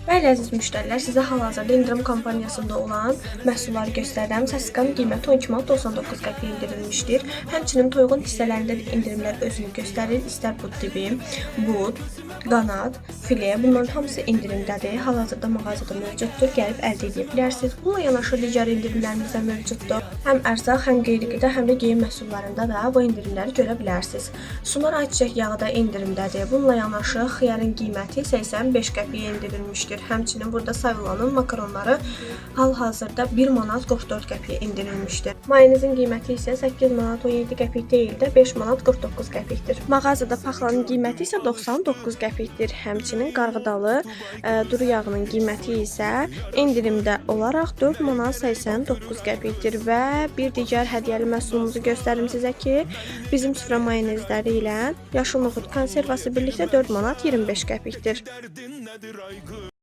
Bəli, əziz müştərilər, sizə hal-hazırda endirim kampaniyasında olan məhsulları göstərirəm. Sasiskanın qiyməti 12 manat 99 qəpiyə endirilmişdir. Həmçinin toyuğun hissələrində də endirimlər özünü göstərir. İstər bud dibi, bud, qanad, file, bunların hamısı endirimdədir. Hal-hazırda mağazada mövcuddur. Gəlib əldə edə bilərsiniz. Bununla yanaşı digər endirimlərimiz də mövcuddur. Həm ərzaq, həm qeyri-qida, həm də geyim məhsullarında da bu endirimləri görə bilərsiniz. Sunar ayçiçək yağı da endirimdədir. Bununla yanaşı xiyarın qiyməti 85 qəpiyə endirilmişdir. Həmçinin burada Savilanın makaronları hal-hazırda 1 manat 44 qəpiyə endirilmişdir. Mayonezin qiyməti isə 8 manat 17 qəpik deyil də 5 manat 49 qəpikdir. Mağazada paxlanın qiyməti isə 99 qəpikdir. Həmçinin qarğıdalı duru yağının qiyməti isə endirimdə olaraq 4 manat 89 qəpikdir və bir digər hədiyyəli məhsulumuzu göstərim sizə ki, bizim süfrə mayonezləri ilə yaşıl noxud konservası birlikdə 4 manat 25 qəpikdir. Derdin nedir aygır?